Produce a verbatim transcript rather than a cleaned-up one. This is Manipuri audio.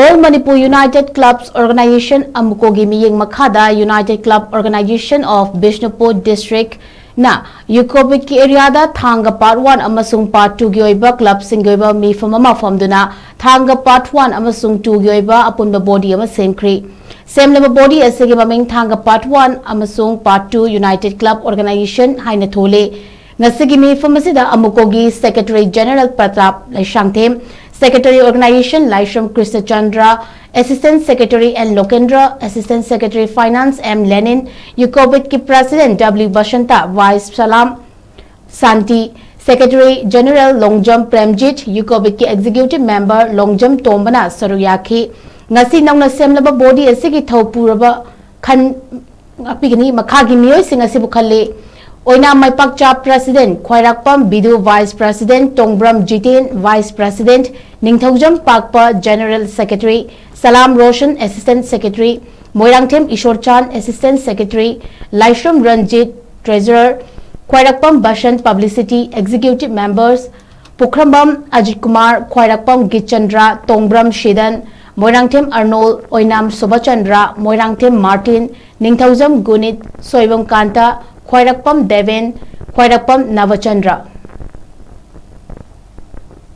All Manipur United Clubs Organization, ꯑꯃꯨꯀꯣꯒꯤ ꯃꯤꯠꯌꯦꯡ ꯃꯈꯥꯗ United Club Organization of Bishnupur District ꯅ ꯌꯨꯀꯣꯕꯤꯠꯀꯤ ꯑꯦꯔꯤꯌꯥꯗ ꯊꯥꯡꯒ ꯄꯥꯔꯠ ꯋꯥꯟ ꯑꯃꯁꯨꯡ ꯄꯥꯔꯠ ꯇꯨꯒꯤ ꯑꯣꯏꯕ ꯀ꯭ꯂꯕꯁꯤꯡꯒꯤ ꯑꯣꯏꯕ ꯃꯤꯐꯝ ꯑꯃ ꯐꯝꯗꯨꯅ ꯊꯥꯡꯒ ꯄꯥꯔꯠ ꯋꯥꯟ ꯑꯃꯁꯨꯡ ꯇꯨꯒꯤ ꯑꯣꯏꯕ ꯑꯄꯨꯟꯕ ꯕꯣꯗꯤ ꯑꯃ ꯁꯦꯝꯈ꯭ꯔꯤ꯫ ꯁꯦꯝꯂꯕ ꯕꯣꯗꯤ ꯑꯁꯤꯒꯤ ꯃꯃꯤꯡ ꯊꯥꯡꯒ ꯄꯥꯔꯠ ꯋꯥꯟ ꯑꯃꯁꯨꯡ part two United Club Organization ꯍꯥꯏꯅ ꯊꯣꯜꯂꯤ꯫ ꯉꯁꯤꯒꯤ ꯃꯤꯐꯝ ꯑꯁꯤꯗ ꯑꯃꯨꯀꯣꯒꯤ secretary general Pratap Leishangthem, secretary organization Laishram Krishnachandra, assistant secretary N Lokendra, assistant secretary finance M Lenin, ꯌꯨꯀꯣꯕꯤꯠꯀꯤ president W Basanta, vice Salam Shanti, secretary general Longjam Premjit, ꯌꯨꯀꯣꯕꯤꯠꯀꯤ ꯑꯦꯛꯖꯤꯀ꯭ꯌꯨꯇꯤꯚ ꯃꯦꯝꯕꯔ ꯂꯣꯡꯖꯝ ꯇꯣꯝꯕꯅ ꯁꯔꯨꯛ ꯌꯥꯈꯤ꯫ ꯉꯁꯤ ꯅꯧꯅ ꯁꯦꯝꯂꯕ ꯕꯣꯗꯤ ꯑꯁꯤꯒꯤ ꯊꯧ ꯄꯨꯔꯕ ꯈꯟ ꯉꯥꯛꯄꯤꯒꯅꯤ꯫ ꯃꯈꯥꯒꯤ ꯃꯤꯑꯣꯏꯁꯤꯡ ꯑꯁꯤꯕꯨ ꯈꯜꯂꯤ: ꯑꯣꯏꯅꯥꯝ Maipakcha president, Khwairakpam Bidu vice president, Tongbram Jiten vice president, Ningthoujam Pakpa general secretary, Salam Roshan assistant secretary, Moirangthem Ishorchan assistant secretary, Laishram Ranjit treasurer, Khwairakpam Basan publicity executive members, Pukhrambam Ajit Kumar, Khwairakpam Gitchandra, Tongbram Sidan, Moirangthem Arnol, Oinam Sobhachandra, Moirangthem Martin, Ningthoujam Gunit, Soibam Kanta, Khwairakpam Deben, ꯈ꯭ꯋꯥꯏꯔꯥꯛꯄꯝ ꯅꯕꯆꯟꯗ꯭ꯔ꯫